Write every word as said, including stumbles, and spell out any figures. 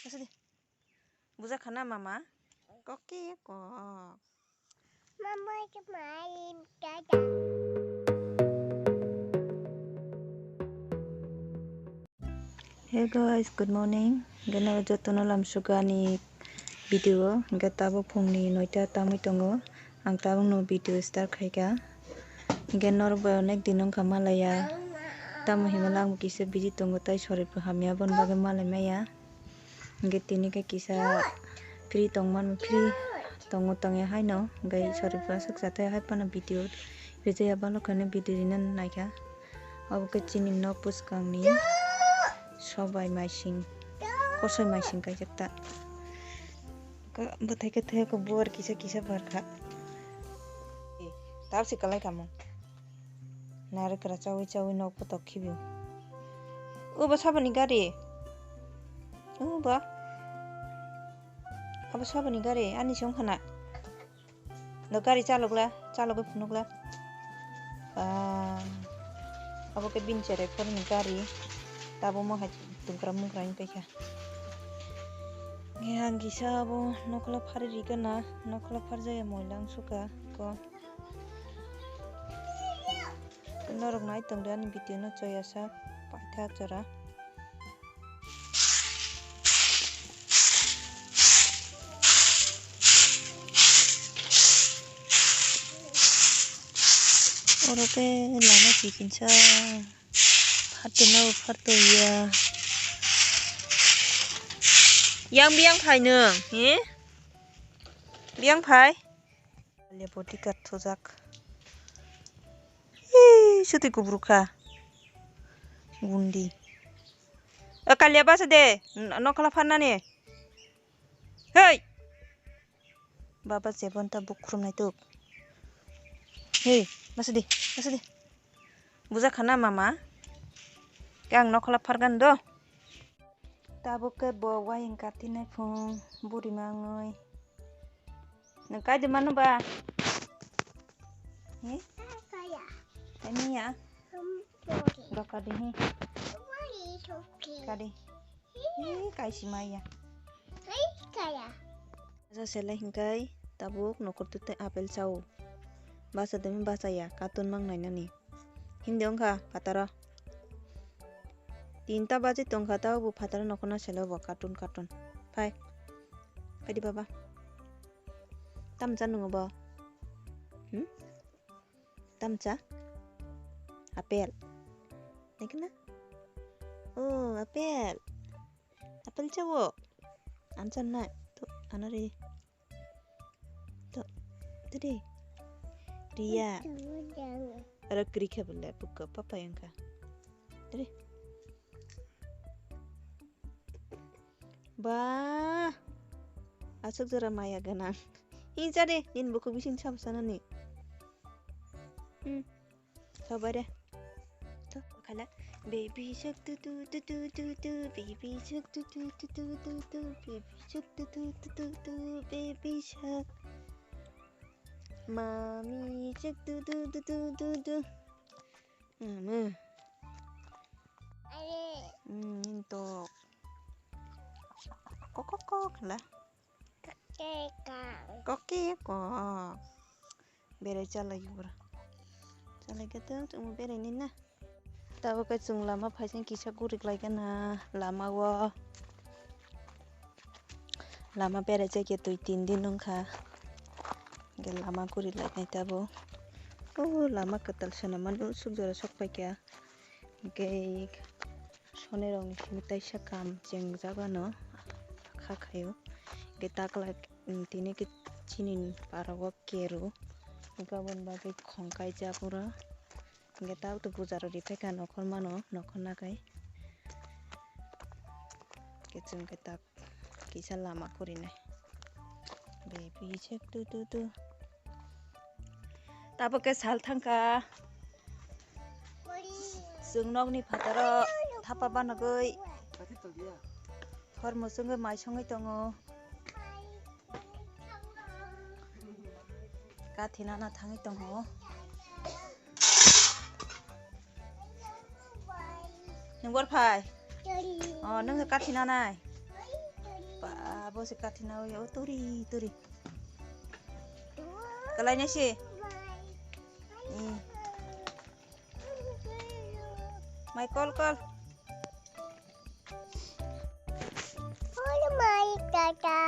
Asadi. Buja khana mama. Kokke kok. Mama ke main dada. Hey guys, good morning. Gana jotono lamsuka ani video. Gata bo phungni noita tamui tongo. Ang tabukno video start khaika. Hinkhe norokbai onek din wngkha malaiya. Tamo hinmale ang kisa busy tongo, tai sorirbo hamya, aboni bagwi malai maya. Hinkhe tini khe kisa free tongmani, free tongo tongya haino. Hinkhe sorirbo aswk chathai hai phano video rijaya, balokno video rina naikha. Obo khe chini nok bwskangni sobai maising, kosoi maising kaijak ta. Ka-, bwthai khe thaya khe buar kisa kisa barkha. Eh, tar se kalai kamo. Narikra chawi chawi nok kotok khibi. O ba sabani gari. O ba. Abo sabani gari ani song khana. No gari chalokla, chalogwi phunukla. Ba. Abo khe bini cherai phorni gari. Tabo mo hai tungkra mukra wng paikha. Nge ang kisa abo nokla phari rikana, nokla pharjaya moila wng suka ko. Norok nai tongdi ani video no choya sak paitha jora. Oro khe lama chikinsa. Pharto na pharto ya. Yang biyang phai nung, he? Biyang phai? Kalia body guard thujak. Hi, suti kubrukha. Gundi. O kalia basa de, n-, nokla pharnani. Hei! Baba jebon ta buk khrum nai tuk. Hei, basa de, basa de. Buja khana mama. Khe ang nokla phargan do. Tabuk khe bo wayang katinai phung buri mangoi. Nang kai de mano ba? He? Kaya. Kani ya? Bori. Doka de he. Bori soki. Kadi. He, kai si maya. Kai kaya. Asa selai hingkai tabuk nokur tutai apple chao. Basa demi basa ya, katun mang nai nani. Hindi wngkha phataro. Tinta baji tongkha, tabo bo phataro nokhorno selo bo cartoon cartoon. Phai. Phaidi baba. Tamcha nungo bo? Hmm? Tamcha? Apple. Naikhe na? Oh, apple. Apple chao. Ansa na. To, ano re. To, tadi. Ria. Aro kri khe bole buka papa yangkha. Tadi. Ba. Aswk jora maya gwnang. Hi jare, nini bukhuk bising sabo sanani. Hmm. Tho bare. Tho khala. Baby shark tu tu tu tu tu tu, baby shark tu tu tu tu tu tu, baby shark tu tu tu tu tu, baby shark. Mommy shark tu tu tu tu tu tu. Hmm. Hmm, to. Kok kok kok la. Kok kok kok. Berai chalai bura. Chalai khe to chwng berai ni na. Tabuk khe chwng lama phaising kisa gurik lai gana lama o. Lama berai chai khe twi tin din wngkha. Hwnkhe lama gurik lai nai tabuk. O lama kwtal swnam mani usuk jora sok pai kha. Hwnkhe sonerokni simi taisa kam chengjak ano kha khaio. Hwnkhe taklai, mm, tini khe chini parao keru. Hwnkhe aboni bagwi khong kaijak oro. Hwnkhe tabuk to bujaro riphai kha nokhormano, nokhorna khai. Hwnkhe chwng khe tak kisa lama kurinai. Baby shark tu tu tu. Tabuk khe sal thangkha. Chwng nokni phataro thapa banagwi. Thormo chwngwi mai songwi tongo. Kathi nana thangwi tongo. Nung bor phai? Oh, nung kathi nanai? Abo se kathina o, o turi, turi. Kalai na se. Eh. Mai kol, kol. Olo mai tata.